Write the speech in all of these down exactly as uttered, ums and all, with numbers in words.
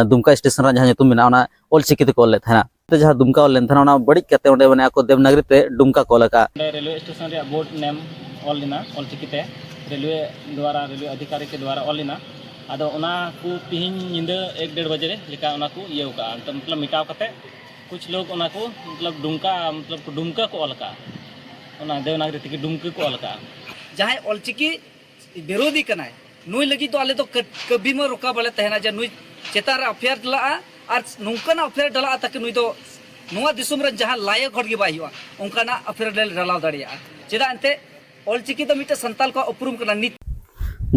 ᱫᱩᱢᱠᱟ station ᱨᱮᱱᱟᱜ ᱡᱟᱦᱟᱸ ᱧᱩᱛᱩᱢ ᱢᱮᱱᱟᱜᱼᱟ, ᱚᱱᱟ ᱚᱞᱪᱤᱠᱤ ᱛᱮᱠᱚ ᱚᱞ ᱞᱮᱫ ᱛᱟᱦᱮᱱᱟ᱾ ᱛᱮ ᱡᱟᱦᱟᱸ ᱫᱩᱢᱠᱟ ᱚᱞ ᱞᱮᱱ ᱛᱟᱦᱮᱱᱟ, ᱚᱱᱟ ᱵᱟᱹᱲᱤᱡ ᱠᱟᱛᱮ ᱚᱸᱰᱮ ᱢᱟᱱᱮ ᱟᱠᱚ ᱫᱮᱵᱽᱱᱟᱜᱚᱨᱤ ᱛᱮ ᱰᱩᱢᱠᱟ ᱠᱚ ᱚᱞ ᱟᱠᱟᱫᱼᱟ᱾ ᱚᱸᱰᱮ ᱨᱮᱞᱣᱮ ᱥᱴᱮᱥᱚᱱ ᱨᱮᱭᱟᱜ ᱵᱳᱨᱰ ᱱᱮᱢ ᱚᱞ ᱞᱮᱱᱟ ᱚᱞᱪᱤᱠᱤ ᱛᱮ, ᱨᱮᱞᱣᱮ ᱫᱣᱟᱨᱟ, ᱨᱮᱞᱣᱮ ᱟᱫᱷᱤᱠᱟᱨᱤ ᱠᱮ ᱫᱣᱟᱨᱟ ᱚᱞ ᱞᱮᱱᱟ᱾ ᱟᱫᱚ ᱚᱱᱟ ᱠᱚ ᱛᱤᱦᱤᱧ ᱧᱤᱫᱟᱹ ᱮᱠ ᱰᱮᱲ ᱵᱟᱡᱮ ᱨᱮ ᱞᱮᱠᱟ ᱚᱱᱟ ᱠᱚ ᱤᱭᱟᱹᱣ ᱠᱟᱜᱼᱟ, ᱢᱚᱛᱞᱚᱵ ᱢᱮᱴᱟᱣ ᱠᱟᱛᱮ ᱠᱩᱪ ᱞᱳᱜ ᱚᱱᱟ ᱠᱚ ᱢᱚᱛᱞᱚᱵ ᱰᱩᱢᱠᱟ, ᱢᱚᱛᱞᱚᱵ ᱰᱩᱢᱠᱟ ᱠᱚ ᱚᱞ ᱟᱠᱟᱜᱼᱟ, ᱚᱱᱟ ᱫᱮᱵᱽᱱᱟᱜᱚᱨᱤ ᱛᱮᱜᱮ ᱰᱩᱢᱠᱟ ᱠᱚ ᱚᱞ ᱟᱠᱟᱜᱼᱟ᱾ ᱡᱟᱦᱟᱸᱭ ᱚᱞᱪᱤᱠᱤ ᱵᱤᱨᱳᱫᱷᱤ ᱠᱟᱱᱟᱭ, ᱱᱩᱭ ᱞᱟᱹᱜᱤᱫ ᱫᱚ ᱟᱞᱮ ᱫᱚ ᱠᱟᱹ- ᱠᱟᱹᱵᱤ ᱢᱟ ᱨᱚᱠᱟ ᱵᱟᱞᱮ ᱛᱟᱦᱮᱱᱟ ᱡᱮ ᱱᱩᱭ ᱪᱮᱛᱟᱱ ᱨᱮ ᱮᱯᱷ ᱟᱭ ᱟᱨ ᱰᱟᱞᱟᱜᱼᱟ, ᱟᱨ ᱱᱚᱝᱠᱟᱱᱟᱜ ᱮᱯᱷ ᱟᱭ ᱟᱨ ᱰᱟᱞᱟᱜᱼᱟ ᱛᱟᱠᱤ ᱱᱩᱭ ᱫᱚ ᱱᱚᱣᱟ ᱫᱤᱥᱚᱢ ᱨᱮᱱ ᱡᱟᱦᱟᱸ ᱞᱟᱭᱚᱠ ᱦᱚᱲ ᱜᱮ ᱵᱟᱭ ᱦᱩᱭᱩᱜᱼᱟ, ᱚᱱᱠᱟᱱᱟᱜ ᱮᱯᱷ ᱟᱭ ᱟᱨ ᱞᱮ ᱰᱟᱞᱟᱣ ᱫᱟᱲᱮᱭᱟᱜᱼᱟ᱾ ᱪᱮᱫᱟᱜ ᱮᱱᱛᱮ ᱚᱞᱪᱤᱠᱤ ᱫᱚ ᱢᱤᱫᱴᱮᱱ ᱥᱟᱱᱛᱟᱞ ᱠᱚᱣᱟᱜ ᱩᱯᱨᱩᱢ ᱠᱟᱱᱟ᱾ ᱱᱤᱛ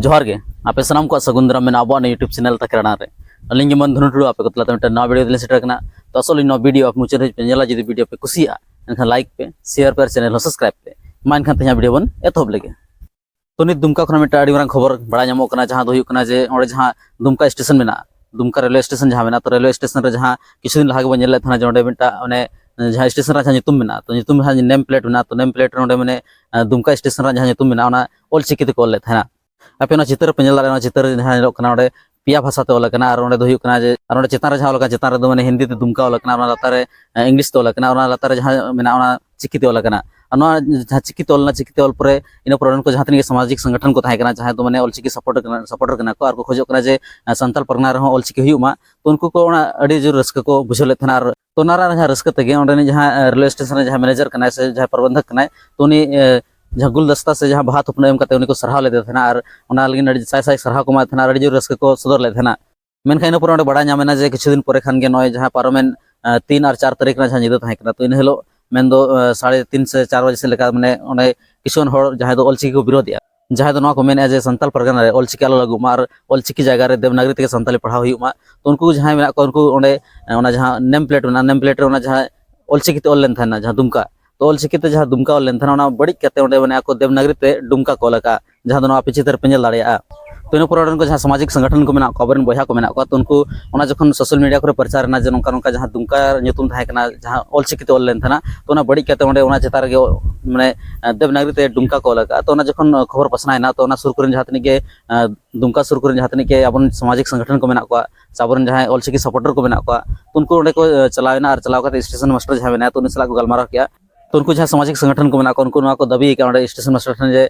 ᱡᱚᱦᱟᱨ ᱜᱮ, ᱟᱯᱮ ᱥᱟᱱᱟᱢ ᱠᱚᱣᱟᱜ ᱥᱟᱹᱜᱩᱱ ᱫᱟᱨᱟᱢ ᱢᱮᱱᱟᱜᱼᱟ ᱟᱵᱚᱣᱟᱜ ᱱᱚᱣᱟ YouTube ᱪᱮᱱᱮᱞ ᱛᱟᱠᱮᱨᱟᱱᱟ ᱨᱮ᱾ ᱟᱹᱞᱤᱧ ᱜᱮ ᱢᱚᱱ ᱫᱷᱚᱱᱩ ᱴᱩᱰᱩ, ᱟᱯᱮ ᱠᱚ ᱛᱟᱞᱟᱛᱮ ᱢᱤᱫᱴᱮᱱ ᱱᱟᱣᱟ ᱵᱷᱤᱰᱤᱭᱳ ᱛᱮᱞᱤᱧ ᱥᱮᱴᱮᱨ ᱠᱟᱱᱟ᱾ ᱛᱚ ᱟᱥᱚᱞ ᱤᱧ ᱱᱚᱣᱟ ᱵᱷᱤᱰᱤᱭᱳ ᱟᱯᱮ ᱢᱩᱪᱟᱹᱫ ᱫᱷᱟᱹᱵᱤᱡ ᱯᱮ ᱧᱮᱞᱟ, ᱡᱩᱫᱤ ᱵᱷᱤᱰᱤᱭᱳ ᱯᱮ ᱠᱩᱥᱤᱭᱟᱜᱼᱟ, ᱮᱱᱠᱷᱟᱱ ᱞᱟᱭᱤᱠ ᱯᱮ, ᱥᱮᱭᱟᱨ ᱯᱮ ᱟᱨ ᱪᱮᱱᱮᱞ ᱦᱚᱸ ᱥᱟᱵᱥᱠᱨᱟᱭᱤᱵ ᱯᱮ᱾ ᱢᱟ ᱮᱱᱠᱷᱟᱱ ᱛᱮᱦᱮᱧᱟᱜ ᱵᱷᱤᱰᱤᱭᱳ ᱵᱚᱱ ᱮᱛᱚᱦᱚᱵ ᱞᱮᱜᱮ᱾ ᱛᱚ ᱱᱤᱛ ᱫᱩᱢᱠᱟ ᱠᱷᱚᱱᱟᱜ ᱢᱤᱫᱴᱟᱝ ᱟᱹᱰᱤ ᱢᱟᱨᱟᱝ ᱠᱷᱚᱵᱚᱨ ᱵᱟᱲᱟᱭ ᱧᱟᱢᱚᱜ ᱠᱟᱱᱟ, ᱡᱟᱦᱟᱸ ᱫᱚ ᱦᱩᱭᱩᱜ ᱠᱟᱱᱟ ᱡᱮ ᱚᱸᱰᱮ ᱡᱟᱦᱟᱸ ᱫᱩᱢᱠᱟ ᱥᱴᱮᱥᱚᱱ ᱢᱮᱱᱟᱜᱼᱟ, ᱫᱩᱢᱠᱟ ᱨᱮᱞᱣᱮ ᱥᱴᱮᱥᱚᱱ ᱡᱟᱦᱟᱸ ᱢᱮᱱᱟᱜᱼᱟ, ᱛᱚ ᱨᱮᱞᱣᱮ ᱥᱴᱮᱥᱚᱱ ᱨᱮ ᱡᱟᱦᱟᱸ ᱠᱤᱪᱷᱩ ᱫᱤᱱ ᱞᱟᱦᱟ ᱜᱮᱵᱚᱱ ᱧᱮᱞ ᱞᱮᱫ ᱛᱟᱦᱮᱱᱟ ᱡᱮ ᱚᱸᱰᱮ ᱢᱤᱫᱴᱟᱝ ᱚᱱᱮ ᱡᱟᱦᱟᱸ ᱥᱴᱮᱥᱚᱱ ᱨᱮ ᱡᱟᱦᱟᱸ ᱧᱩᱛᱩᱢ ᱢᱮᱱᱟᱜᱼᱟ, ᱛᱚ ᱧᱩᱛᱩᱢ ᱡᱟᱦᱟᱸ ᱱᱮᱢ ᱯᱞᱮᱴ ᱢᱮᱱᱟᱜᱼᱟ, ᱛᱚ ᱱᱮᱢ ᱯᱞᱮᱴ ᱨᱮ ᱚᱸᱰᱮ ᱢᱟᱱᱮ ᱫᱩᱢᱠᱟ ᱥᱴᱮᱥᱚᱱ ᱨᱮᱱᱟᱜ ᱡᱟᱦᱟᱸ ᱧᱩᱛᱩᱢ ᱢᱮᱱᱟᱜᱼᱟ, ᱚᱱᱟ ᱚᱞᱪᱤᱠᱤ ᱛᱮᱠᱚ ᱚᱞ ᱞᱮᱫ ᱛᱟᱦᱮᱱᱟ᱾ ᱟᱯᱮ ᱚᱱᱟ ᱪᱤᱛᱟᱹᱨ ᱨᱮᱯᱮ ᱧᱮᱞ ᱫᱟᱲᱮᱭᱟᱜᱼᱟ, ᱚᱱᱟ ᱪᱤᱛᱟᱹᱨ ᱨᱮ ᱡᱟᱦᱟᱸ ᱧᱮᱞᱚᱜ ᱠᱟᱱᱟ, ᱚᱸᱰᱮ ᱯᱮᱭᱟ ᱵᱷᱟᱥᱟ ᱛᱮ ᱚᱞ ᱟᱠᱟᱱᱟ᱾ ᱟᱨ ᱚᱸᱰᱮ ᱫᱚ ᱦᱩᱭᱩᱜ ᱠᱟᱱᱟ ᱡᱮ, ᱟᱨ ᱚᱸᱰᱮ ᱪᱮᱛᱟᱱ ᱨᱮ ᱡᱟᱦᱟᱸ ᱚᱞ ᱟᱠᱟᱱᱟ, ᱪᱮᱛᱟᱱ ᱨᱮᱫᱚ ᱢᱟᱱᱮ ᱦᱤᱱᱫᱤ ᱛᱮ ᱫᱩᱢᱠᱟ ᱚᱞ ᱟᱠᱟᱱᱟ, ᱚᱱᱟ ᱞᱟᱛᱟᱨ ᱨᱮ ᱤᱝᱞᱤᱥ ᱛᱮ ᱚᱞ ᱟᱠᱟᱱᱟ, ᱚᱱᱟ ᱞᱟᱛᱟᱨ ᱨᱮ ᱡᱟᱦᱟᱸ ᱢᱮᱱᱟᱜᱼᱟ, ᱚᱱᱟ ᱪᱤᱠᱤ ᱛᱮ ᱚᱞ ᱟᱠᱟᱱᱟ᱾ ᱟᱨ ᱱᱚᱣᱟ ᱡᱟᱦᱟᱸ ᱪᱤᱠᱤ ᱛᱮ ᱚᱞ ᱞᱮᱱᱟ, ᱪᱤᱠᱤ ᱛᱮ ᱚᱞ ᱯᱚᱨᱮ ᱤᱱᱟᱹ ᱯᱚᱨᱮ ᱩᱱᱠᱩ ᱡᱟᱦᱟᱸ ᱛᱤᱱᱟᱹᱜ ᱜᱮ ᱥᱟᱢᱟᱡᱤᱠ ᱥᱚᱝᱜᱚᱴᱷᱚᱱ ᱠᱚ ᱛᱟᱦᱮᱸ ᱠᱟᱱᱟ, ᱡᱟᱦᱟᱸᱭ ᱫᱚ ᱢᱟᱱᱮ ᱚᱞᱪᱤᱠᱤ ᱥᱟᱯᱳᱨᱴ ᱠᱟᱱᱟ, ᱥᱟᱯᱳᱨᱴᱟᱨ ᱠᱟᱱᱟ ᱠᱚ, ᱟᱨ ᱠᱚ ᱠᱷᱚᱡᱚᱜ ᱠᱟᱱᱟ ᱡᱮ ᱥᱟᱱᱛᱟᱲ ᱯᱟᱨᱜᱟᱱᱟ ᱨᱮᱦᱚᱸ ᱚᱞᱪᱤᱠᱤ ᱦᱩᱭᱩᱜ ᱢᱟ᱾ ᱛᱚ ᱩᱱᱠᱩ ᱠᱚ ᱚᱱᱟ ᱟᱹᱰᱤ ᱡᱳᱨ ᱨᱟᱹᱥᱠᱟᱹ ᱠᱚ ᱵᱩᱡᱷᱟᱹᱣ ᱞᱮᱫ ᱛᱟᱦᱮᱱᱟ᱾ ᱟᱨ ᱛᱚ ᱚᱱᱟ ᱨᱮᱱᱟᱜ ᱡᱟᱦᱟᱸ ᱨᱟᱹᱥᱠᱟᱹ ᱛᱮᱜᱮ ᱚᱸᱰᱮᱱᱤᱡ ᱡᱟᱦᱟᱸ ᱨᱮᱞᱣᱮ ᱥᱴᱮᱥᱚᱱ ᱨᱮ ᱡᱟᱦᱟᱸ ᱢᱮᱱᱮᱡᱟᱨ ᱠᱟᱱᱟᱭ ᱥᱮ ᱡᱟᱦᱟᱸᱭ ᱯᱨᱚᱵᱚᱱᱫᱷᱚᱠ ᱠᱟᱱᱟᱭ, ᱛᱚ ᱩᱱᱤ ᱡᱟᱦᱟᱸ ᱜᱩᱞᱫᱚᱥᱛᱟ ᱥᱮ ᱡᱟᱦᱟᱸ ᱵᱟᱦᱟ ᱛᱷᱩᱯᱱᱟᱹ ᱮᱢ ᱠᱟᱛᱮ ᱩᱱᱤ ᱠᱚ ᱥᱟᱨᱦᱟᱣ ᱞᱮᱫᱮ ᱛᱟᱦᱮᱱᱟ᱾ ᱟᱨ ᱚᱱᱟ ᱞᱟᱹᱜᱤᱫ ᱟᱹᱰᱤ ᱥᱟᱭ ᱥᱟᱭ ᱥᱟᱨᱦᱟᱣ ᱠᱚ ᱮᱢᱟᱫ ᱛᱟᱦᱮᱱᱟ ᱟᱨ ᱟᱹᱰᱤ ᱡᱳᱨ ᱨᱟᱹᱥᱠᱟᱹ ᱠᱚ ᱥᱚᱫᱚᱨ ᱞᱮᱫ ᱛᱟᱦᱮᱱᱟ᱾ ᱢᱮᱱᱠᱷᱟᱱ ᱤᱱᱟᱹ ᱯᱚᱨᱮ ᱚᱸᱰᱮ ᱵᱟᱲᱟᱭ ᱧᱟᱢ ᱮᱱᱟ ᱡᱮ ᱠᱤᱪᱷᱩ ᱫᱤᱱ ᱯᱚᱨᱮ ᱠᱷᱟᱱ ᱜᱮ ᱱᱚᱜᱼᱚᱭ ᱡᱟᱦᱟᱸ ᱯᱟᱨᱚᱢᱮᱱ ᱛᱤᱱ ᱟᱨ ᱪᱟᱨ ᱛᱟᱹᱨᱤᱠᱷ ᱨᱮᱱᱟᱜ ᱡᱟᱦᱟᱸ ᱧᱤᱫᱟᱹ ᱛᱟᱦᱮᱸ ᱠᱟᱱᱟ, ᱛᱚ ᱤᱱᱟᱹ ᱦᱤᱞᱳᱜ ᱢᱮᱱᱫᱚ ᱥᱟᱲᱮ ᱛᱤᱱ ᱥᱮ ᱪᱟᱨ ᱵᱟᱡᱮ ᱥᱮᱫ ᱞᱮᱠᱟ ᱢᱟᱱᱮ ᱚᱸᱰᱮ ᱠᱤᱪᱷᱩᱜᱟᱱ ᱦᱚᱲ ᱡᱟᱦᱟᱸᱭ ᱫᱚ ᱚᱞᱪᱤᱠᱤ ᱠᱚ ᱵᱤᱨᱳᱫᱮᱜᱼᱟ, ᱡᱟᱦᱟᱸᱭ ᱫᱚ ᱱᱚᱣᱟ ᱠᱚ ᱢᱮᱱᱮᱫᱼᱟ ᱡᱮ ᱥᱟᱱᱛᱟᱲ ᱯᱟᱨᱜᱟᱱᱟ ᱨᱮ ᱚᱞᱪᱤᱠᱤ ᱟᱞᱚ ᱞᱟᱹᱜᱩᱜ ᱢᱟ ᱟᱨ ᱚᱞᱪᱤᱠᱤ ᱡᱟᱭᱜᱟ ᱨᱮ ᱫᱮᱵᱽᱱᱟᱜᱚᱨᱤ ᱛᱮᱜᱮ ᱥᱟᱱᱛᱟᱲᱤ ᱯᱟᱲᱦᱟᱣ ᱦᱩᱭᱩᱜ ᱢᱟ, ᱛᱚ ᱩᱱᱠᱩ ᱡᱟᱦᱟᱸᱭ ᱢᱮᱱᱟᱜ ᱠᱚᱣᱟ, ᱩᱱᱠᱩ ᱚᱸᱰᱮ ᱚᱱᱟ ᱡᱟᱦᱟᱸ ᱱᱮᱢ ᱯᱞᱮᱴ ᱢᱮᱱᱟᱜᱼᱟ, ᱱᱮᱢ ᱯᱞᱮᱴ ᱨᱮ ᱚᱱᱟ ᱡᱟᱦᱟᱸ ᱚᱞᱪᱤᱠᱤ ᱛᱮ ᱚᱞ ᱞᱮᱱ ᱛᱟᱦᱮᱱᱟ ᱡᱟᱦᱟᱸ ᱫᱩᱢᱠᱟ, ᱛᱚ ᱚᱞᱪᱤᱠᱤ ᱛᱮ ᱡᱟᱦᱟᱸ ᱫᱩᱢᱠᱟ ᱚᱞ ᱞᱮᱱ ᱛᱟᱦᱮᱱᱟ, ᱚᱱᱟ ᱵᱟᱹᱲᱤᱡ ᱠᱟᱛᱮ ᱚᱸᱰᱮ ᱢᱟᱱᱮ ᱟᱠᱚ ᱫᱮᱵᱽᱱᱟᱜᱚᱨᱤ ᱛᱮ ᱰᱩᱢᱠᱟ ᱠᱚ ᱚᱞ ᱟᱠᱟᱫᱼᱟ᱾ ᱡᱟᱦᱟᱸ ᱫᱚ ᱱᱚᱣᱟ ᱯᱤᱪᱷᱤ ᱛᱟᱨ ᱯᱮᱸᱡᱮᱞ ᱫᱟᱲᱮᱭᱟᱜᱼᱟ᱾ ᱛᱚ ᱤᱱᱟᱹ ᱯᱚᱨᱮ ᱚᱸᱰᱮ ᱠᱚ ᱡᱟᱦᱟᱸ ᱥᱟᱢᱟᱡᱤᱠ ᱥᱚᱝᱜᱚᱴᱷᱚᱱ ᱠᱚ ᱢᱮᱱᱟᱜ ᱠᱚᱣᱟ, ᱟᱵᱚᱨᱮᱱ ᱵᱚᱭᱦᱟ ᱠᱚ ᱢᱮᱱᱟᱜ ᱠᱚᱣᱟ, ᱛᱚ ᱩᱱᱠᱩ ᱚᱱᱟ ᱡᱚᱠᱷᱚᱱ ᱥᱳᱥᱟᱞ ᱢᱤᱰᱤᱭᱟ ᱠᱚᱨᱮ ᱯᱨᱚᱪᱟᱨ ᱮᱱᱟ ᱡᱮ ᱱᱚᱝᱠᱟ ᱱᱚᱝᱠᱟ ᱡᱟᱦᱟᱸ ᱫᱩᱢᱠᱟ ᱧᱩᱛᱩᱢ ᱛᱟᱦᱮᱸ ᱠᱟᱱᱟ, ᱡᱟᱦᱟᱸ ᱚᱞᱪᱤᱠᱤ ᱛᱮ ᱚᱞ ᱞᱮᱱ ᱛᱟᱦᱮᱱᱟ, ᱛᱚ ᱚᱱᱟ ᱵᱟᱹᱲᱤᱡ ᱠᱟᱛᱮ ᱚᱸᱰᱮ ᱚᱱᱟ ᱪᱮᱛᱟᱱ ᱨᱮᱜᱮ ᱢᱟᱱᱮ ᱫᱮᱵᱽᱱᱟᱜᱚᱨᱤ ᱛᱮ ᱰᱩᱢᱠᱟ ᱠᱚ ᱚᱞ ᱟᱠᱟᱫᱼᱟ᱾ ᱛᱚ ᱚᱱᱟ ᱡᱚᱠᱷᱚᱱ ᱠᱷᱚᱵᱚᱨ ᱯᱟᱥᱱᱟᱣ ᱮᱱᱟ, ᱛᱚ ᱚᱱᱟ ᱥᱩᱨ ᱠᱚᱨᱮᱱ ᱡᱟᱦᱟᱸ ᱛᱤᱱᱟᱹᱜ ᱜᱮ ᱫᱩᱢᱠᱟ ᱥᱩᱨ ᱠᱚᱨᱮᱱ ᱡᱟᱦᱟᱸ ᱛᱤᱱᱟᱹᱜ ᱜᱮ ᱟᱵᱚᱨᱮᱱ ᱥᱟᱢᱟᱡᱤᱠ ᱥᱚᱝᱜᱚᱴᱷᱚᱱ ᱠᱚ ᱢᱮᱱᱟᱜ ᱠᱚᱣᱟ, ᱥᱮ ᱟᱵᱚᱨᱮᱱ ᱡᱟᱦᱟᱸᱭ ᱚᱞᱪᱤᱠᱤ ᱥᱟᱯᱳᱨᱴᱟᱨ ᱠᱚ ᱢᱮᱱᱟᱜ ᱠᱚᱣᱟ, ᱩᱱᱠᱩ ᱚᱸᱰᱮ ᱠᱚ ᱪᱟᱞᱟᱣ ᱮᱱᱟ ᱟᱨ ᱪᱟᱞᱟᱣ ᱠᱟᱛᱮ ᱥᱴᱮᱥᱚᱱ ᱢᱟᱥᱴᱟᱨ ᱡᱟᱦᱟᱸᱭ ᱢᱮᱱᱟᱭᱟ, ᱛᱚ ᱩᱱᱤ ᱥᱟᱞᱟᱜ ᱠᱚ ᱜᱟᱞᱢᱟᱨᱟᱣ ᱠᱮᱜᱼᱟ᱾ ᱛᱚ ᱩᱱᱠᱩ ᱡᱟᱦᱟᱸ ᱥᱟᱢᱟᱡᱤᱠ ᱥᱚᱝᱜᱚᱴᱷᱚᱱ ᱠᱚ ᱢᱮᱱᱟᱜ ᱠᱚᱣᱟ, ᱩᱱᱠᱩ ᱱᱚᱣᱟ ᱠᱚ ᱫᱟᱹᱵᱤ ᱟᱠᱟᱫᱼᱟ ᱚᱸᱰᱮ ᱥᱴᱮᱥᱚᱱ ᱢᱟᱥᱴᱟᱨ ᱴᱷᱮᱱ ᱡᱮ,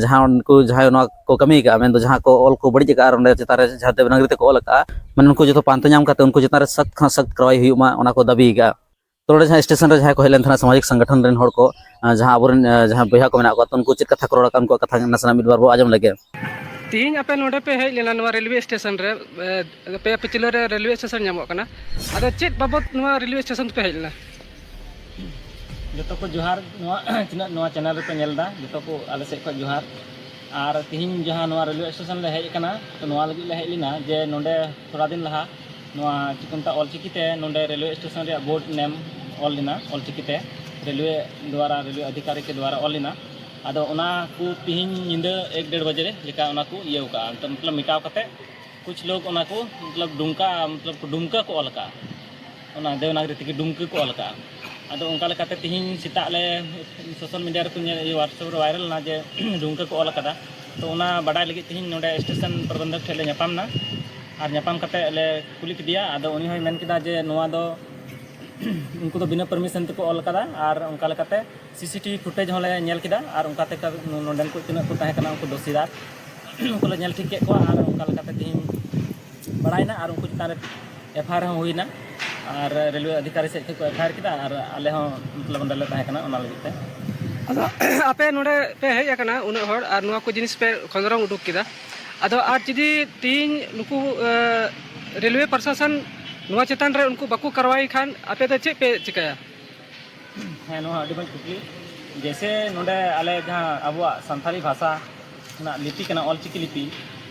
ᱡᱟᱦᱟᱸ ᱩᱱᱠᱩ ᱡᱟᱦᱟᱸᱭ ᱱᱚᱣᱟ ᱠᱚ ᱠᱟᱹᱢᱤ ᱟᱠᱟᱫᱼᱟ, ᱢᱮᱱᱫᱚ ᱡᱟᱦᱟᱸ ᱠᱚ ᱚᱞ ᱠᱚ ᱵᱟᱹᱲᱤᱡ ᱟᱠᱟᱫᱼᱟ ᱟᱨ ᱚᱸᱰᱮ ᱪᱮᱛᱟᱱ ᱨᱮ ᱡᱟᱦᱟᱸ ᱫᱮᱵᱽᱱᱟᱜᱚᱨᱤ ᱛᱮᱠᱚ ᱚᱞ ᱟᱠᱟᱫᱼᱟ, ᱢᱟᱱᱮ ᱩᱱᱠᱩ ᱡᱚᱛᱚ ᱯᱟᱱᱛᱮ ᱧᱟᱢ ᱠᱟᱛᱮ ᱩᱱᱠᱩ ᱪᱮᱛᱟᱱ ᱨᱮ ᱥᱚᱠᱛ ᱠᱷᱚᱱ ᱥᱚᱠᱛ ᱠᱟᱨᱣᱟᱭ ᱦᱩᱭᱩᱜ ᱢᱟ, ᱚᱱᱟ ᱠᱚ ᱫᱟᱹᱵᱤ ᱟᱠᱟᱫᱼᱟ᱾ ᱛᱚ ᱱᱚᱰᱮ ᱡᱟᱦᱟᱸ ᱥᱴᱮᱥᱚᱱ ᱨᱮ ᱡᱟᱦᱟᱸᱭ ᱠᱚ ᱦᱮᱡ ᱞᱮᱱ ᱛᱟᱦᱮᱱᱟ ᱥᱟᱢᱟᱡᱤᱠ ᱥᱚᱝᱜᱚᱴᱷᱚᱱ ᱨᱮᱱ ᱦᱚᱲ ᱠᱚ, ᱟᱨ ᱡᱟᱦᱟᱸ ᱟᱵᱚᱨᱮᱱ, ᱟᱨ ᱡᱟᱦᱟᱸ ᱵᱚᱭᱦᱟ ᱠᱚ ᱢᱮᱱᱟᱜ ᱠᱚᱣᱟ, ᱛᱚ ᱩᱱᱠᱩ ᱪᱮᱫ ᱠᱟᱛᱷᱟ ᱠᱚ ᱨᱚᱲ ᱟᱠᱟᱫ, ᱩᱱᱠᱩᱣᱟᱜ ᱠᱟᱛᱷᱟ ᱱᱟᱥᱮᱱᱟᱜ ᱢᱤᱫ ᱵᱟᱨ ᱵᱚ ᱟᱸᱡᱚᱢ ᱞᱮᱜᱮ᱾ ᱛᱤᱦᱤᱧ ᱟᱯᱮ ᱱᱚᱰᱮ ᱯᱮ ᱦᱮᱡ ᱞᱮᱱᱟ ᱱᱚᱣᱟ ᱨᱮᱞᱣᱮ ᱥᱴᱮᱥᱚᱱ ᱨᱮ, ᱮ, ᱟᱯᱮᱭᱟᱜ ᱯᱟᱹᱪᱷᱞᱟᱹ ᱨᱮ ᱨᱮᱞᱣᱮ ᱥᱴᱮᱥᱚᱱ ᱧᱟᱢᱚᱜ ᱠᱟᱱᱟ, ᱟᱫᱚ ᱪᱮᱫ ᱵᱟᱵᱚᱛ ᱱᱚᱣᱟ ᱨᱮᱞᱣᱮ ᱥᱴᱮᱥᱚᱱ ᱛᱮᱯᱮ ᱦᱮᱡ ᱞᱮᱱᱟ? ᱡᱚᱛᱚ ᱠᱚ ᱡᱚᱦᱟᱨ, ᱱᱚᱣᱟ ᱛᱤᱱᱟᱹᱜ ᱱᱚᱣᱟ ᱪᱮᱱᱮᱞ ᱨᱮᱯᱮ ᱧᱮᱞ ᱮᱫᱟ, ᱡᱚᱛᱚ ᱠᱚ ᱟᱞᱮ ᱥᱮᱫ ᱠᱷᱚᱱ ᱡᱚᱦᱟᱨ᱾ ᱟᱨ ᱛᱤᱦᱤᱧ ᱡᱟᱦᱟᱸ ᱱᱚᱣᱟ ᱨᱮᱞᱣᱮ ᱥᱴᱮᱥᱚᱱ ᱞᱮ ᱦᱮᱡ ᱟᱠᱟᱱᱟ, ᱛᱚ ᱱᱚᱣᱟ ᱞᱟᱹᱜᱤᱫ ᱞᱮ ᱦᱮᱡ ᱞᱮᱱᱟ ᱡᱮ ᱱᱚᱰᱮ ᱛᱷᱚᱲᱟ ᱫᱤᱱ ᱞᱟᱦᱟ ᱱᱚᱣᱟ ᱪᱮᱫ ᱠᱚ ᱢᱮᱛᱟᱜᱼᱟ, ᱚᱞᱪᱤᱠᱤ ᱛᱮ ᱱᱚᱰᱮ ᱨᱮᱞᱣᱮ ᱥᱴᱮᱥᱚᱱ ᱨᱮᱭᱟᱜ ᱵᱳᱨᱰ ᱱᱮᱢ ᱚᱞ ᱞᱮᱱᱟ, ᱚᱞᱪᱤᱠᱤ ᱛᱮ ᱨᱮᱞᱣᱮ ᱫᱣᱟᱨᱟ, ᱨᱮᱞᱣᱮ ᱟᱫᱷᱤᱠᱟᱨᱤᱠ ᱠᱮ ᱫᱣᱟᱨᱟ ᱚᱞ ᱞᱮᱱᱟ᱾ ᱟᱫᱚ ᱚᱱᱟ ᱠᱚ ᱛᱤᱦᱤᱧ ᱧᱤᱫᱟᱹ ᱮᱠ ᱰᱮᱲ ᱵᱟᱡᱮ ᱞᱮᱠᱟ ᱚᱱᱟ ᱠᱚ ᱤᱭᱟᱹᱣ ᱠᱟᱜᱼᱟ, ᱢᱚᱛᱞᱚᱵ ᱢᱮᱴᱟᱣ ᱠᱟᱛᱮ ᱠᱩᱪ ᱞᱳᱜ ᱚᱱᱟ ᱠᱚ, ᱢᱚᱛᱞᱚᱵ, ᱰᱩᱢᱠᱟ, ᱢᱚᱛᱞᱚᱵ, ᱰᱩᱢᱠᱟ ᱠᱚ ᱚᱞ ᱟᱠᱟᱫᱼᱟ, ᱚᱱᱟ ᱫᱮᱵᱽᱱᱟᱜᱚᱨᱤ ᱛᱮᱜᱮ ᱰᱩᱢᱠᱟ ᱠᱚ ᱚᱞ ᱟᱠᱟᱫᱼᱟ᱾ ᱟᱫᱚ ᱚᱱᱠᱟ ᱞᱮᱠᱟᱛᱮ ᱛᱤᱦᱤᱧ ᱥᱮᱛᱟᱜ ᱞᱮ ᱥᱳᱥᱟᱞ ᱢᱤᱰᱤᱭᱟ ᱨᱮᱠᱚ ᱧᱮᱞ, WhatsApp ᱨᱮ ᱵᱷᱟᱭᱨᱟᱞ ᱮᱱᱟ ᱡᱮ ᱰᱩᱢᱠᱟ ᱠᱚ ᱚᱞ ᱟᱠᱟᱫᱟ᱾ ᱛᱚ ᱚᱱᱟ ᱵᱟᱰᱟᱭ ᱞᱟᱹᱜᱤᱫ ᱛᱤᱦᱤᱧ ᱱᱚᱰᱮ ᱥᱴᱮᱥᱚᱱ ᱯᱨᱚᱵᱚᱱᱫᱷᱚᱠ ᱴᱷᱮᱱ ᱞᱮ ᱧᱟᱯᱟᱢ ᱮᱱᱟ, ᱟᱨ ᱧᱟᱯᱟᱢ ᱠᱟᱛᱮ ᱞᱮ ᱠᱩᱞᱤ ᱠᱮᱫᱮᱭᱟ᱾ ᱟᱫᱚ ᱩᱱᱤ ᱦᱚᱸᱭ ᱢᱮᱱ ᱠᱮᱫᱟ ᱡᱮ ᱱᱚᱣᱟ ᱫᱚ ᱩᱱᱠᱩ ᱫᱚ ᱵᱤᱱᱟᱹ ᱯᱟᱨᱢᱤᱥᱚᱱ ᱛᱮᱠᱚ ᱚᱞ ᱟᱠᱟᱫᱟ, ᱟᱨ ᱚᱱᱠᱟ ᱞᱮᱠᱟᱛᱮ ᱥᱤᱥᱤᱴᱤᱵᱷᱤ ᱯᱷᱩᱴᱮᱡᱽ ᱦᱚᱸᱞᱮ ᱧᱮᱞ ᱠᱮᱫᱟ, ᱟᱨ ᱚᱱᱠᱟ ᱛᱮ ᱱᱚᱰᱮᱱ ᱠᱚ ᱛᱤᱱᱟᱹᱜ ᱠᱚ ᱛᱟᱦᱮᱸ ᱠᱟᱱᱟ ᱩᱱᱠᱩ ᱫᱳᱥᱤᱫᱟᱨ ᱩᱱᱠᱩ ᱞᱮ ᱧᱮᱞ ᱴᱷᱤᱠ ᱠᱮᱫ ᱠᱚᱣᱟ, ᱟᱨ ᱚᱱᱠᱟ ᱞᱮᱠᱟᱛᱮ ᱛᱮᱦᱮᱧ ᱵᱟᱲᱟᱭᱮᱱᱟ, ᱟᱨ ᱩᱱᱠᱩ ᱪᱮᱛᱟᱱ ᱨᱮ ᱮᱯᱷ ᱟᱭ ᱟᱨ ᱦᱚᱸ ᱦᱩᱭᱱᱟ, ᱟᱨ ᱨᱮᱞᱣᱮ ᱚᱫᱷᱤᱠᱟᱨᱤ ᱥᱮᱫ ᱠᱷᱚᱱ ᱠᱚ ᱮᱯᱷ ᱟᱭ ᱟᱨ ᱠᱮᱫᱟ, ᱟᱨ ᱟᱞᱮ ᱦᱚᱸ ᱢᱚᱛᱞᱚᱵ ᱚᱸᱰᱮ ᱞᱮ ᱛᱟᱦᱮᱸ ᱠᱟᱱᱟ ᱚᱱᱟ ᱞᱟᱹᱜᱤᱫ ᱛᱮ᱾ ᱟᱫᱚ ᱟᱯᱮ ᱱᱚᱰᱮ ᱯᱮ ᱦᱮᱡ ᱟᱠᱟᱱᱟ ᱩᱱᱟᱹᱜ ᱦᱚᱲ, ᱟᱨ ᱱᱚᱣᱟ ᱠᱚ ᱡᱤᱱᱤᱥ ᱯᱮ ᱠᱷᱚᱸᱫᱽᱨᱚᱝ ᱩᱰᱩᱠ ᱠᱮᱫᱟ, ᱟᱫᱚ ᱟᱨ ᱡᱩᱫᱤ ᱛᱮᱦᱮᱧ ᱱᱩᱠᱩ, ᱮ, ᱨᱮᱞᱣᱮ ᱯᱨᱚᱥᱟᱥᱚᱱ ᱱᱚᱣᱟ ᱪᱮᱛᱟᱱ ᱨᱮ ᱩᱱᱠᱩ ᱵᱟᱠᱚ ᱠᱟᱨᱣᱟᱭ ᱠᱷᱟᱱ ᱟᱯᱮ ᱫᱚ ᱪᱮᱫ ᱯᱮ ᱪᱤᱠᱟᱹᱭᱟ? ᱦᱮᱸ, ᱱᱚᱣᱟ ᱟᱹᱰᱤ ᱢᱚᱡᱽ ᱠᱩᱠᱞᱤ᱾ ᱡᱮᱭᱥᱮ ᱱᱚᱰᱮ ᱟᱞᱮ ᱡᱟᱦᱟᱸ ᱟᱵᱚᱣᱟᱜ ᱥᱟᱱᱛᱟᱲᱤ ᱵᱷᱟᱥᱟ ᱨᱮᱱᱟᱜ ᱞᱤᱯᱤ ᱠᱟᱱᱟ, ᱚᱞᱪᱤᱠᱤ ᱞᱤᱯᱤ,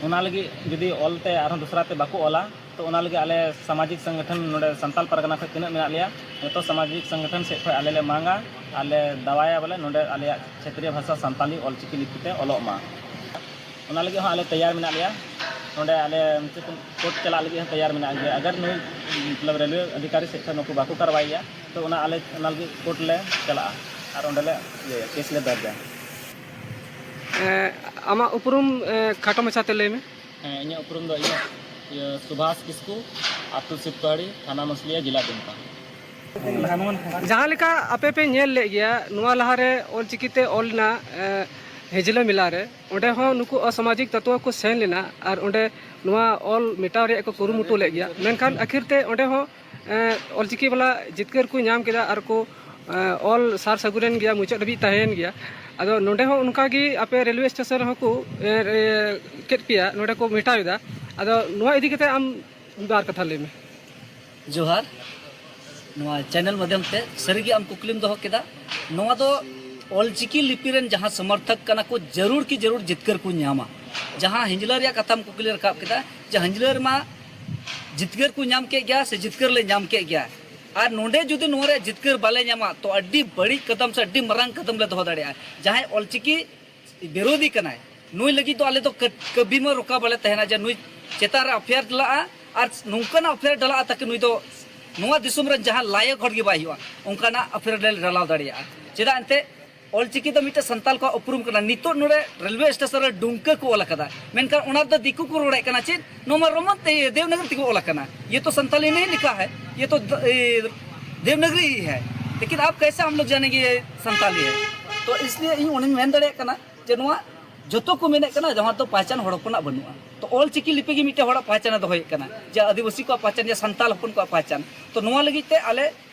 ᱚᱱᱟ ᱞᱟᱹᱜᱤᱫ ᱡᱩᱫᱤ ᱚᱞᱛᱮ ᱟᱨᱦᱚᱸ ᱫᱚᱥᱨᱟ ᱛᱮ ᱵᱟᱠᱚ ᱚᱞᱟ, ᱛᱚ ᱚᱱᱟ ᱞᱟᱹᱜᱤᱫ ᱟᱞᱮ ᱥᱟᱢᱟᱡᱤᱠ ᱥᱚᱝᱜᱚᱴᱷᱚᱱ ᱱᱚᱰᱮ ᱥᱟᱱᱛᱟᱞ ᱯᱟᱨᱜᱟᱱᱟ ᱠᱷᱚᱱ ᱛᱤᱱᱟᱹᱜ ᱢᱮᱱᱟᱜ ᱞᱮᱭᱟ, ᱡᱚᱛᱚ ᱥᱟᱢᱟᱡᱤᱠ ᱥᱚᱝᱜᱚᱴᱷᱚᱱ ᱥᱮᱫ ᱠᱷᱚᱱ ᱟᱞᱮ ᱞᱮ ᱢᱟᱝᱟ ᱟᱨ ᱞᱮ ᱫᱟᱣᱟᱭᱟ ᱵᱚᱞᱮ ᱱᱚᱰᱮ ᱟᱞᱮᱭᱟᱜ ᱠᱷᱮᱛᱨᱤᱭᱚ ᱵᱷᱟᱥᱟ ᱥᱟᱱᱛᱟᱞᱤ ᱚᱞᱪᱤᱠᱤ ᱞᱤᱯᱤ ᱛᱮ ᱚᱞᱚᱜ ᱢᱟ᱾ ᱚᱱᱟ ᱞᱟᱹᱜᱤᱫ ᱦᱚᱸ ᱟᱞᱮ ᱛᱮᱭᱟᱨ ᱢᱮᱱᱟᱜ ᱞᱮᱭᱟ᱾ ᱱᱚᱰᱮ ᱟᱞᱮ ᱢᱚᱛᱞᱚᱵ ᱠᱳᱨᱴ ᱪᱟᱞᱟᱜ ᱞᱟᱹᱜᱤᱫ ᱦᱚᱸ ᱛᱮᱭᱟᱨ ᱢᱮᱱᱟᱜ ᱜᱮᱭᱟ᱾ ᱟᱜᱟᱨ ᱱᱩᱭ ᱢᱚᱛᱞᱚᱵ ᱨᱮᱞᱣᱮ ᱚᱫᱷᱤᱠᱟᱨᱤ ᱥᱮᱫ ᱠᱷᱚᱱ ᱱᱩᱠᱩ ᱵᱟᱠᱚ ᱠᱟᱨᱣᱟᱭᱟ, ᱛᱚ ᱚᱱᱟ ᱟᱞᱮ ᱚᱱᱟ ᱞᱟᱹᱜᱤᱫ ᱠᱳᱨᱴ ᱞᱮ ᱪᱟᱞᱟᱜᱼᱟ ᱟᱨ ᱚᱸᱰᱮ ᱞᱮ ᱤᱭᱟᱹᱭᱟ, ᱠᱮᱥ ᱞᱮ ᱫᱚᱨᱡᱟ᱾ ᱮᱸ, ᱟᱢᱟᱜ ᱩᱯᱨᱩᱢ, ᱮᱸ, ᱠᱷᱟᱴᱚ ᱢᱟᱪᱷᱟᱛᱮ ᱞᱟᱹᱭ ᱢᱮ᱾ ᱦᱮᱸ, ᱤᱧᱟᱹᱜ ᱩᱯᱨᱩᱢ ᱫᱚ ᱤᱧᱟᱹᱜ ᱤᱭᱟᱹ ᱥᱩᱵᱷᱟᱥ ᱠᱤᱥᱠᱩ, ᱟᱹᱛᱩ ᱥᱤᱵᱽᱠᱟᱹᱦᱟᱹᱲᱤ, ᱛᱷᱟᱱᱟ ᱢᱟᱹᱥᱞᱤᱭᱟ, ᱡᱮᱞᱟ ᱫᱩᱢᱠᱟ᱾ ᱡᱟᱦᱟᱸ ᱞᱮᱠᱟ ᱟᱯᱮ ᱯᱮ ᱧᱮᱞ ᱞᱮᱫ ᱜᱮᱭᱟ, ᱱᱚᱣᱟ ᱞᱟᱦᱟᱨᱮ ᱚᱞᱪᱤᱠᱤ ᱛᱮ ᱚᱞ ᱞᱮᱱᱟ, ᱮᱸ, ᱦᱤᱡᱽᱞᱟᱹ ᱢᱮᱞᱟ ᱨᱮ, ᱚᱸᱰᱮ ᱦᱚᱸ ᱱᱩᱠᱩ ᱚᱥᱟᱢᱟᱡᱤᱠ ᱛᱚᱛᱣᱚ ᱠᱚ ᱥᱮᱱ ᱞᱮᱱᱟ ᱟᱨ ᱚᱸᱰᱮ ᱱᱚᱣᱟ ᱚᱞ ᱢᱮᱴᱟᱣ ᱨᱮᱭᱟᱜ ᱠᱚ ᱠᱩᱨᱩᱢᱩᱴᱩ ᱞᱮᱫ ᱜᱮᱭᱟ, ᱢᱮᱱᱠᱷᱟᱱ ᱟᱹᱠᱷᱤᱨ ᱛᱮ ᱚᱸᱰᱮ ᱦᱚᱸ, ᱮᱸ, ᱚᱞᱪᱤᱠᱤ ᱵᱟᱞᱟ ᱡᱤᱛᱠᱟᱹᱨ ᱠᱚ ᱧᱟᱢ ᱠᱮᱫᱟ ᱟᱨ ᱠᱚ, ᱮᱸ, ᱚᱞ ᱥᱟᱨ ᱥᱟᱹᱜᱩᱱᱮᱱ ᱜᱮᱭᱟ, ᱢᱩᱪᱟᱹᱫ ᱦᱟᱹᱵᱤᱡ ᱛᱟᱦᱮᱸᱭᱮᱱ ᱜᱮᱭᱟ᱾ ᱟᱫᱚ ᱱᱚᱸᱰᱮ ᱦᱚᱸ ᱚᱱᱠᱟ ᱜᱮ ᱟᱯᱮ ᱨᱮᱞᱣᱮ ᱥᱴᱮᱥᱚᱱ ᱨᱮᱦᱚᱸ ᱠᱚ, ᱮᱸ, ᱮᱸ, ᱠᱮᱫ ᱯᱮᱭᱟ, ᱱᱚᱸᱰᱮ ᱠᱚ ᱢᱮᱴᱟᱣ ᱮᱫᱟ᱾ ᱟᱫᱚ ᱱᱚᱣᱟ ᱤᱫᱤ ᱠᱟᱛᱮ ᱟᱢ ᱵᱟᱨ ᱠᱟᱛᱷᱟ ᱞᱟᱹᱭ ᱢᱮ᱾ ᱡᱚᱦᱟᱨ᱾ ᱱᱚᱣᱟ ᱪᱮᱱᱮᱞ ᱢᱟᱫᱷᱭᱚᱢ ᱛᱮ ᱥᱟᱹᱨᱤᱜᱮ ᱟᱢ ᱠᱩᱠᱞᱤᱢ ᱫᱚᱦᱚ ᱠᱮᱫᱟ᱾ ᱱᱚᱣᱟ ᱫᱚ ᱚᱞᱪᱤᱠᱤ ᱞᱤᱯᱤ ᱨᱮᱱ ᱡᱟᱦᱟᱸ ᱥᱚᱢᱚᱨᱛᱷᱚᱠ ᱠᱟᱱᱟ ᱠᱚ, ᱡᱟᱹᱨᱩᱲ ᱠᱤ ᱡᱟᱹᱨᱩᱲ ᱡᱤᱛᱠᱟᱹᱨ ᱠᱚ ᱧᱟᱢᱟ᱾ ᱡᱟᱦᱟᱸ ᱦᱤᱧᱡᱽᱞᱟᱹ ᱨᱮᱭᱟᱜ ᱠᱟᱛᱷᱟᱢ ᱠᱩᱠᱞᱤ ᱨᱟᱠᱟᱵ ᱠᱮᱫᱟ, ᱡᱮ ᱦᱤᱧᱡᱽᱞᱟᱹ ᱨᱮᱢᱟ ᱡᱤᱛᱠᱟᱹᱨ ᱠᱚ ᱧᱟᱢ ᱠᱮᱫ ᱜᱮᱭᱟ ᱥᱮ ᱡᱤᱛᱠᱟᱹᱨ ᱞᱮ ᱧᱟᱢ ᱠᱮᱫ ᱜᱮᱭᱟ, ᱟᱨ ᱱᱚᱰᱮ ᱡᱩᱫᱤ ᱱᱚᱣᱟ ᱨᱮᱭᱟᱜ ᱡᱤᱛᱠᱟᱹᱨ ᱵᱟᱞᱮ ᱧᱟᱢᱟ, ᱛᱚ ᱟᱹᱰᱤ ᱵᱟᱹᱲᱤᱡ ᱠᱟᱫᱟᱢ ᱥᱮ ᱟᱹᱰᱤ ᱢᱟᱨᱟᱝ ᱠᱟᱫᱟᱢ ᱞᱮ ᱫᱚᱦᱚ ᱫᱟᱲᱮᱭᱟᱜᱼᱟ᱾ ᱡᱟᱦᱟᱸᱭ ᱚᱞᱪᱤᱠᱤ ᱵᱤᱨᱳᱫᱷᱤ ᱠᱟᱱᱟᱭ, ᱱᱩᱭ ᱞᱟᱹᱜᱤᱫ ᱫᱚ ᱟᱞᱮ ᱫᱚ ᱠᱟᱹ-, ᱠᱟᱹᱵᱤ ᱢᱟ ᱨᱚᱠᱟ ᱵᱟᱞᱮ ᱛᱟᱦᱮᱱᱟ ᱡᱮ ᱱᱩᱭ ᱪᱮᱛᱟᱱ ᱨᱮ ᱮᱯᱷ ᱟᱭ ᱟᱨ ᱰᱷᱟᱞᱟᱜᱼᱟ, ᱟᱨ ᱱᱚᱝᱠᱟᱱᱟᱜ ᱮᱯᱷ ᱟᱭ ᱟᱨ ᱰᱷᱟᱞᱟᱜᱼᱟ ᱛᱟᱠᱤ ᱱᱩᱭ ᱫᱚ ᱱᱚᱣᱟ ᱫᱤᱥᱚᱢ ᱨᱮᱱ ᱡᱟᱦᱟᱸ ᱞᱟᱭᱚᱠ ᱦᱚᱲ ᱜᱮ ᱵᱟᱭ ᱦᱩᱭᱩᱜᱼᱟ, ᱚᱱᱠᱟᱱᱟᱜ ᱮᱯᱷ ᱟᱭ ᱟᱨ ᱞᱮ ᱰᱷᱟᱞᱟᱣ ᱫᱟᱲᱮᱭᱟᱜᱼᱟ᱾ ᱪᱮᱫᱟᱜ ᱮᱱᱛᱮ ᱚᱞᱪᱤᱠᱤ ᱫᱚ ᱢᱤᱫᱴᱮᱱ ᱥᱟᱱᱛᱟᱞ ᱠᱚᱣᱟᱜ ᱩᱯᱨᱩᱢ ᱠᱟᱱᱟ᱾ ᱱᱤᱛᱚᱜ ᱱᱚᱰᱮ ᱨᱮᱞᱣᱮ ᱥᱴᱮᱥᱚᱱ ᱨᱮ ᱰᱩᱝᱠᱟᱹ ᱠᱚ ᱚᱞ ᱟᱠᱟᱫᱟ, ᱢᱮᱱᱠᱷᱟᱱ ᱚᱱᱟ ᱨᱮᱫᱚ ᱫᱤᱠᱩ ᱠᱚ ᱨᱚᱲᱮᱫ ᱠᱟᱱᱟ ᱪᱮᱫ, ᱱᱚᱣᱟ ᱢᱟ ᱨᱳᱢᱟᱱ ᱛᱮ, ᱫᱮᱵᱽᱱᱟᱜᱚᱨᱤ ᱛᱮᱠᱚ ᱚᱞ ᱟᱠᱟᱱᱟ᱾ ᱭᱮ ᱛᱚ ᱥᱟᱱᱛᱟᱞᱤ ᱱᱟᱦᱤ ᱞᱤᱠᱷᱟ ᱦᱟᱭ, ᱭᱮ ᱛᱚ ᱫ-, ᱮ, ᱫᱮᱵᱽᱱᱟᱜᱚᱨᱤ ᱦᱤ ᱦᱟᱭ, ᱞᱮᱠᱤᱱ ᱟᱯ ᱠᱟᱭᱥᱮ ᱦᱟᱢ ᱞᱳᱜ ᱡᱟᱱᱮᱝᱜᱮ ᱭᱮ ᱥᱟᱱᱛᱟᱞᱤ ᱦᱟᱭ? ᱛᱚ ᱤᱥᱞᱤᱭᱮ ᱤᱧ ᱚᱱᱟᱧ ᱢᱮᱱ ᱫᱟᱲᱮᱭᱟᱜ ᱠᱟᱱᱟ ᱡᱮ ᱱᱚᱣᱟ ᱡᱚᱛᱚ ᱠᱚ ᱢᱮᱱᱮᱫ ᱠᱟᱱᱟ, ᱡᱟᱦᱟᱸ ᱫᱚ ᱯᱟᱦᱪᱟᱱ ᱦᱚᱲ ᱦᱚᱯᱚᱱᱟᱜ ᱵᱟᱹᱱᱩᱜᱼᱟ᱾ ᱛᱚ ᱚᱞ ᱪᱤᱠᱤ ᱞᱤᱯᱤ ᱜᱮ ᱢᱤᱫᱴᱮᱱ ᱦᱚᱲᱟᱜ ᱯᱟᱦᱪᱟᱱᱮ ᱫᱚᱦᱚᱭᱮᱫ ᱠᱟᱱᱟ, ᱡᱮ ᱟᱹᱫᱤᱵᱟᱹᱥᱤ ᱠᱚᱣᱟᱜ ᱯᱟᱦᱪᱟᱱ, ᱡᱮ ᱥᱟᱱᱛᱟᱞ ᱦᱚᱯᱚᱱ ᱠᱚᱣᱟᱜ ᱯᱟᱦᱪᱟᱱ᱾ ᱛᱚ ᱱᱚᱣᱟ ᱞᱟᱹᱜᱤᱫ ᱛᱮ ᱟᱞᱮ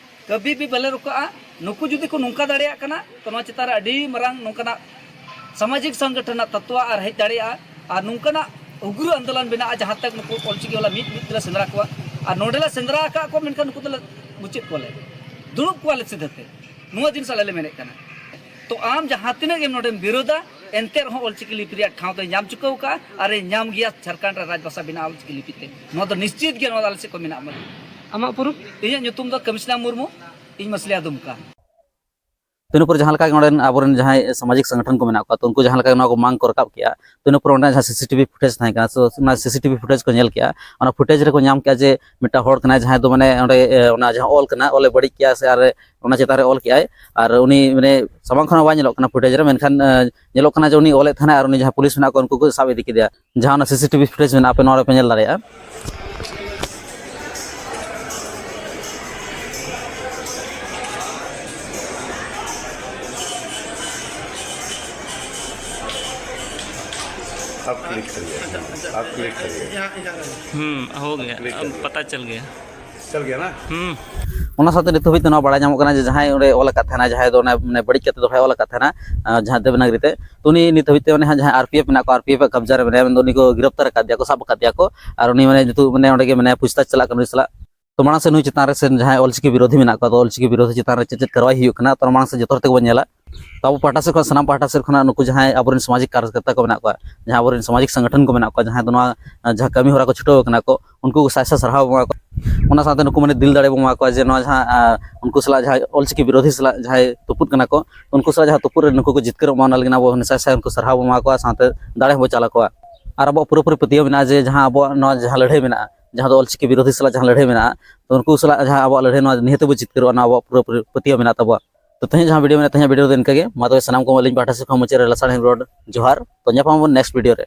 ᱠᱟᱹᱵᱷᱤ ᱵᱷᱤ ᱵᱟᱞᱮ ᱨᱩᱠᱟᱜᱼᱟ᱾ ᱱᱩᱠᱩ ᱡᱩᱫᱤ ᱠᱚ ᱱᱚᱝᱠᱟ ᱫᱟᱲᱮᱭᱟᱜ ᱠᱟᱱᱟ, ᱛᱚ ᱱᱚᱣᱟ ᱪᱮᱛᱟᱱ ᱨᱮ ᱟᱹᱰᱤ ᱢᱟᱨᱟᱝ ᱱᱚᱝᱠᱟᱱᱟᱜ ᱥᱟᱢᱟᱡᱤᱠ ᱥᱚᱝᱜᱚᱴᱷᱚᱱ ᱨᱮᱱᱟᱜ ᱛᱚᱛᱣᱟ ᱟᱨ ᱦᱮᱡ ᱫᱟᱲᱮᱭᱟᱜᱼᱟ᱾ ᱟᱨ ᱱᱚᱝᱠᱟᱱᱟᱜ ᱩᱜᱽᱨᱚ ᱟᱱᱫᱳᱞᱚᱱ ᱵᱮᱱᱟᱜᱼᱟ, ᱡᱟᱦᱟᱸ ᱛᱟᱠ ᱱᱩᱠᱩ ᱚᱞᱪᱤᱠᱤ ᱵᱟᱞᱟ ᱢᱤᱫ ᱢᱤᱫ ᱛᱮᱞᱮ ᱥᱮᱸᱫᱽᱨᱟ ᱠᱚᱣᱟ᱾ ᱟᱨ ᱱᱚᱰᱮ ᱞᱮ ᱥᱮᱸᱫᱽᱨᱟ ᱟᱠᱟᱫ ᱠᱚᱣᱟ, ᱢᱮᱱᱠᱷᱟᱱ ᱱᱩᱠᱩ ᱫᱚᱞᱮ ᱢᱩᱪᱟᱹᱫ ᱠᱚᱣᱟᱞᱮ, ᱫᱩᱲᱩᱵ ᱠᱚᱣᱟᱞᱮ ᱥᱤᱫᱷᱟᱹ ᱛᱮ᱾ ᱱᱚᱣᱟ ᱡᱤᱱᱤᱥ ᱟᱞᱮ ᱞᱮ ᱢᱮᱱᱮᱫ ᱠᱟᱱᱟ᱾ ᱛᱚ ᱟᱢ ᱡᱟᱦᱟᱸ ᱛᱤᱱᱟᱹᱜ ᱜᱮᱢ ᱱᱚᱰᱮᱢ ᱵᱤᱨᱳᱫᱟ, ᱮᱱᱛᱮ ᱨᱮᱦᱚᱸ ᱚᱞᱪᱤᱠᱤ ᱞᱤᱯᱤ ᱨᱮᱭᱟᱜ ᱴᱷᱟᱶ ᱫᱚᱭ ᱧᱟᱢ ᱪᱩᱠᱟᱹᱣ ᱠᱟᱜᱼᱟ ᱟᱨᱮ ᱧᱟᱢ ᱜᱮᱭᱟ ᱡᱷᱟᱲᱠᱷᱚᱸᱰ ᱨᱮ ᱨᱟᱡᱽᱵᱷᱟᱥᱟ ᱵᱮᱱᱟᱜᱼᱟ ᱚᱞᱪᱤᱠᱤ ᱞᱤᱯᱤ ᱛᱮ᱾ ᱱᱚᱣᱟ ᱫᱚ ᱱᱤᱥᱪᱤᱛ ᱜᱮ, ᱱᱚᱣᱟ ᱫᱚ ᱟᱞᱮ ᱥᱮᱫ ᱠᱷᱚᱱ ᱢᱮᱱᱟᱜᱼᱟ᱾ ᱟᱢᱟᱜ ᱩᱯᱨᱩᱢ? ᱤᱧᱟᱹᱜ ᱧᱩᱛᱩᱢ ᱫᱚ ᱠᱚᱢᱤᱥᱱᱟ ᱢᱩᱨᱢᱩ, ᱤᱧ ᱢᱟᱹᱥᱞᱤᱭᱟ ᱫᱩᱢᱠᱟ᱾ ᱛᱚ ᱤᱱᱟᱹ ᱯᱚᱨᱮ ᱡᱟᱦᱟᱸ ᱞᱮᱠᱟ ᱜᱮ ᱚᱸᱰᱮ ᱟᱵᱚᱨᱮᱱ ᱡᱟᱦᱟᱸᱭ ᱥᱟᱢᱟᱡᱤᱠ ᱥᱚᱝᱜᱚᱴᱷᱚᱱ ᱠᱚ ᱢᱮᱱᱟᱜ ᱠᱚᱣᱟ, ᱛᱚ ᱩᱱᱠᱩ ᱡᱟᱦᱟᱸ ᱞᱮᱠᱟ ᱱᱚᱣᱟ ᱠᱚ ᱢᱟᱝ ᱠᱚ ᱨᱟᱠᱟᱵ ᱠᱮᱜᱼᱟ, ᱛᱚ ᱤᱱᱟᱹ ᱯᱚᱨᱮ ᱚᱸᱰᱮ ᱡᱟᱦᱟᱸ ᱥᱤᱥᱤᱴᱤᱵᱷᱤ ᱯᱷᱩᱴᱮᱡᱽ ᱛᱟᱦᱮᱸ ᱠᱟᱱᱟ, ᱛᱚ ᱚᱱᱟ ᱥᱤᱥᱤᱴᱤᱵᱷᱤ ᱯᱷᱩᱴᱮᱡᱽ ᱠᱚ ᱧᱮᱞ ᱠᱮᱜᱼᱟ, ᱚᱱᱟ ᱯᱷᱩᱴᱮᱡᱽ ᱨᱮᱠᱚ ᱧᱟᱢ ᱠᱮᱜᱼᱟ ᱡᱮ ᱢᱤᱫᱴᱟᱝ ᱦᱚᱲ ᱠᱟᱱᱟᱭ ᱡᱟᱦᱟᱸᱭ ᱫᱚ ᱢᱟᱱᱮ ᱚᱸᱰᱮ, ᱮ, ᱚᱱᱟ ᱡᱟᱦᱟᱸ ᱚᱞ ᱠᱟᱱᱟ, ᱚᱞᱮ ᱵᱟᱹᱲᱤᱡ ᱠᱮᱜᱼᱟ ᱥᱮ ᱟᱨ ᱚᱱᱟ ᱪᱮᱛᱟᱱ ᱨᱮ ᱚᱞ ᱠᱮᱜᱼᱟᱭ, ᱟᱨ ᱩᱱᱤ ᱢᱟᱱᱮ ᱥᱟᱢᱟᱝ ᱠᱷᱚᱱᱟᱜ ᱵᱟᱭ ᱧᱮᱞᱚᱜ ᱠᱟᱱᱟ ᱯᱷᱩᱴᱮᱡᱽ ᱨᱮ, ᱢᱮᱱᱠᱷᱟᱱ, ᱮ, ᱧᱮᱞᱚᱜ ᱠᱟᱱᱟ ᱡᱮ ᱩᱱᱤ ᱚᱞᱮᱫ ᱛᱟᱦᱮᱱᱟᱭ ᱟᱨ ᱩᱱᱤ ᱡᱟᱦᱟᱸ ᱯᱩᱞᱤᱥ ᱢᱮᱱᱟᱜ ᱠᱚᱣᱟ ᱩᱱᱠᱩ ᱠᱚ ᱥᱟᱵ ᱤᱫᱤ ᱠᱮᱫᱮᱭᱟ᱾ ᱡᱟᱦᱟᱸ ᱚᱱᱟ ᱥᱤᱥᱤᱴᱤᱵᱷᱤ ᱯᱷᱩᱴᱮᱡᱽ ᱢᱮᱱᱟᱜᱼᱟ, ᱟᱯᱮ ᱱᱚᱣᱟ ᱨᱮᱯᱮ ᱧᱮᱞ ᱫᱟᱲᱮᱭᱟᱜᱼᱟ᱾ आप क्लिक करिए, आप क्लिक करिए। हम्म, हो गया, अब पता चल गया। चल गया ना? हम्म। ᱚᱱᱟ ᱥᱟᱶᱛᱮ ᱱᱤᱛ ᱦᱟᱹᱵᱤᱡ ᱛᱮ ᱱᱚᱣᱟ ᱵᱟᱲᱟᱭ ᱧᱟᱢᱚᱜ ᱠᱟᱱᱟ ᱡᱮ ᱡᱟᱦᱟᱸᱭ ᱚᱸᱰᱮ ᱚᱞ ᱟᱠᱟᱫ ᱛᱟᱦᱮᱱᱟ, ᱡᱟᱦᱟᱸᱭ ᱫᱚ ᱚᱱᱮ, ᱢᱟᱱᱮ, ᱵᱟᱹᱲᱤᱡ ᱠᱟᱛᱮ ᱫᱚᱦᱲᱟᱭ ᱚᱞ ᱟᱠᱟᱫ ᱛᱟᱦᱮᱱᱟ, ᱟᱸ, ᱡᱟᱦᱟᱸ ᱫᱮᱵᱽᱱᱟᱜᱽᱨᱤ ᱛᱮ, ᱛᱚ ᱩᱱᱤ ᱱᱤᱛ ᱦᱟᱹᱵᱤᱡ ᱛᱮ ᱚᱱᱮ ᱦᱟᱸᱜ ᱡᱟᱦᱟᱸᱭ ᱟᱨ ᱯᱤ ᱮᱯᱷ ᱢᱮᱱᱟᱜ ᱠᱚᱣᱟ, ᱟᱨ ᱯᱤ ᱮᱯᱷ ᱟᱜ ᱠᱟᱵᱽᱡᱟ ᱨᱮ ᱢᱮᱱᱟᱭᱟ, ᱢᱮᱱᱫᱚ ᱩᱱᱤ ᱠᱚ ᱜᱤᱨᱚᱯᱛᱟᱨ ᱟᱠᱟᱫᱮᱭᱟ ᱠᱚ, ᱥᱟᱵ ᱟᱠᱟᱫᱮᱭᱟ ᱠᱚ, ᱟᱨ ᱩᱱᱤ ᱢᱟᱱᱮ ᱱᱤᱛᱚᱜ ᱢᱟᱱᱮ ᱚᱸᱰᱮ ᱜᱮ ᱢᱮᱱᱟᱭᱟ, ᱯᱩᱪᱷᱛᱟᱪᱷ ᱪᱟᱞᱟᱜ ᱠᱟᱱᱟ ᱩᱱᱤ ᱥᱟᱞᱟᱜ᱾ ᱛᱚ ᱢᱟᱲᱟᱝ ᱥᱮᱫ ᱱᱩᱭ ᱪᱮᱛᱟᱱ ᱨᱮ ᱥᱮ ᱡᱟᱦᱟᱸᱭ ᱚᱞᱪᱤᱠᱤ ᱵᱤᱨᱳᱫᱷᱤ ᱢᱮᱱᱟᱜ ᱠᱚᱣᱟ, ᱛᱚ ᱚᱞᱪᱤᱠᱤ ᱵᱤᱨᱳᱫᱷᱤ ᱪᱮᱛᱟᱱ ᱨᱮ ᱪᱮᱫ ᱪᱮᱫ ᱠᱟᱨᱣᱟᱭ ᱦᱩᱭᱩᱜ ᱠᱟᱱᱟ, ᱛᱚ ᱢᱟᱲᱟᱝ ᱥᱮᱫ ᱡᱚᱛᱚ ᱦᱚᱲ ᱛᱮᱜᱮ ᱵᱚᱱ ᱧᱮᱞᱟ᱾ ᱛᱚ ᱟᱵᱚ ᱯᱟᱦᱴᱟ ᱥᱮᱫ ᱠᱷᱚᱱ, ᱥᱟᱱᱟᱢ ᱯᱟᱦᱴᱟ ᱥᱮᱫ ᱠᱷᱚᱱᱟᱜ ᱱᱩᱠᱩ ᱡᱟᱦᱟᱸᱭ ᱟᱵᱚᱨᱮᱱ ᱥᱟᱢᱟᱡᱤᱠ ᱠᱟᱨᱡᱚᱠᱚᱨᱛᱟ ᱠᱚ ᱢᱮᱱᱟᱜ ᱠᱚᱣᱟ, ᱡᱟᱦᱟᱸ ᱟᱵᱚᱨᱮᱱ ᱥᱟᱢᱟᱡᱤᱠ ᱥᱚᱝᱜᱚᱴᱷᱚᱱ ᱠᱚ ᱢᱮᱱᱟᱜ ᱠᱚᱣᱟ, ᱡᱟᱦᱟᱸ ᱫᱚ ᱱᱚᱣᱟ, ᱟᱸ, ᱡᱟᱦᱟᱸ ᱠᱟᱹᱢᱤ ᱦᱚᱨᱟ ᱠᱚ ᱪᱷᱩᱴᱟᱹᱣ ᱟᱠᱟᱱᱟ ᱠᱚ, ᱩᱱᱠᱩ ᱠᱚ ᱥᱟᱭ ᱥᱟᱭ ᱥᱟᱨᱦᱟᱣ ᱵᱚᱱ ᱮᱢᱟ ᱠᱚᱣᱟ᱾ ᱚᱱᱟ ᱥᱟᱶᱛᱮ ᱱᱩᱠᱩ ᱢᱟᱱᱮ ᱫᱤᱞ ᱫᱟᱲᱮ ᱵᱚᱱ ᱮᱢᱟ ᱠᱚᱣᱟ ᱡᱮ ᱱᱚᱣᱟ ᱡᱟᱦᱟᱸ, ᱟᱸ, ᱩᱱᱠᱩ ᱥᱟᱞᱟᱜ ᱡᱟᱦᱟᱸᱭ ᱚᱞᱪᱤᱠᱤ ᱵᱤᱨᱳᱫᱷᱤ ᱥᱟᱞᱟᱜ ᱡᱟᱦᱟᱸᱭ ᱛᱩᱯᱩᱫ ᱠᱟᱱᱟ ᱠᱚ, ᱩᱱᱠᱩ ᱥᱟᱞᱟᱜ ᱡᱟᱦᱟᱸ ᱛᱩᱯᱩᱫ ᱨᱮ ᱱᱩᱠᱩ ᱠᱚ ᱡᱤᱛᱠᱟᱹᱨᱚᱜ ᱢᱟ, ᱚᱱᱟ ᱞᱟᱹᱜᱤᱫ ᱟᱵᱚ ᱥᱟᱭ ᱥᱟᱭ ᱩᱱᱠᱩ ᱥᱟᱨᱦᱟᱣ ᱵᱚᱱ ᱮᱢᱟ ᱠᱚᱣᱟ, ᱥᱟᱶᱛᱮ ᱫᱟᱲᱮ ᱦᱚᱸᱵᱚᱱ ᱪᱟᱞ ᱟᱠᱚᱣᱟ᱾ ᱟᱨ ᱟᱵᱚᱣᱟᱜ ᱯᱩᱨᱟᱹᱯᱩᱨᱤ ᱯᱟᱹᱛᱭᱟᱹᱣ ᱢᱮᱱᱟᱜᱼᱟ ᱡᱮ ᱡᱟᱦᱟᱸ ᱟᱵᱚᱣᱟᱜ ᱱᱚᱣᱟ ᱡᱟᱦᱟᱸ ᱞᱟᱹᱲᱦᱟᱹᱭ ᱢᱮᱱᱟᱜᱼᱟ, ᱡᱟᱦᱟᱸ ᱫᱚ ᱚᱞᱪᱤᱠᱤ ᱵᱤᱨᱳᱫᱷᱤ ᱥᱟᱞᱟᱜ ᱡᱟᱦᱟᱸ ᱞᱟᱹᱲᱦᱟᱹᱭ ᱢᱮᱱᱟᱜᱼᱟ, ᱛᱚ ᱩᱱᱠᱩ ᱥᱟᱞᱟᱜ ᱡᱟᱦᱟᱸ ᱟᱵᱚᱣᱟᱜ ᱞᱟᱹᱲᱦᱟᱹᱭ, ᱱᱚᱣᱟ ᱱᱤᱦᱟᱹᱛ ᱵᱚ ᱡᱤᱛᱠᱟᱹᱨᱚᱜᱼᱟ, ᱱᱚᱣᱟ ᱟᱵᱚᱣᱟᱜ ᱯᱩᱨᱟᱹᱯᱩᱨᱤ ᱯᱟᱹᱛᱭᱟᱹᱣ ᱢᱮᱱᱟᱜ ᱛᱟᱵᱚᱣᱟ᱾ ᱛᱚ ᱛᱮᱦᱮᱧ ᱡᱟᱦᱟᱸ ᱵᱷᱤᱰᱤᱭᱳ ᱢᱮᱱᱟᱜᱼᱟ, ᱛᱮᱦᱮᱧᱟᱜ ᱵᱷᱤᱰᱤᱭᱳ ᱫᱚ ᱤᱱᱠᱟᱹ ᱜᱮ᱾ ᱢᱟ ᱛᱚᱵᱮ ᱥᱟᱱᱟᱢ ᱠᱚ ᱟᱹᱞᱤᱧ ᱯᱟᱦᱴᱟ ᱥᱮᱫ ᱠᱷᱚᱱ ᱢᱩᱪᱟᱹᱫ ᱨᱮ ᱞᱟᱥᱟᱲᱦᱮᱫ ᱨᱚᱲ ᱡᱚᱦᱟᱨ᱾ ᱛᱚ ᱧᱟᱯᱟᱢ ᱟᱵᱚᱱ ᱱᱮᱠᱥᱴ ᱵᱷᱤᱰᱤᱭᱳ ᱨᱮ᱾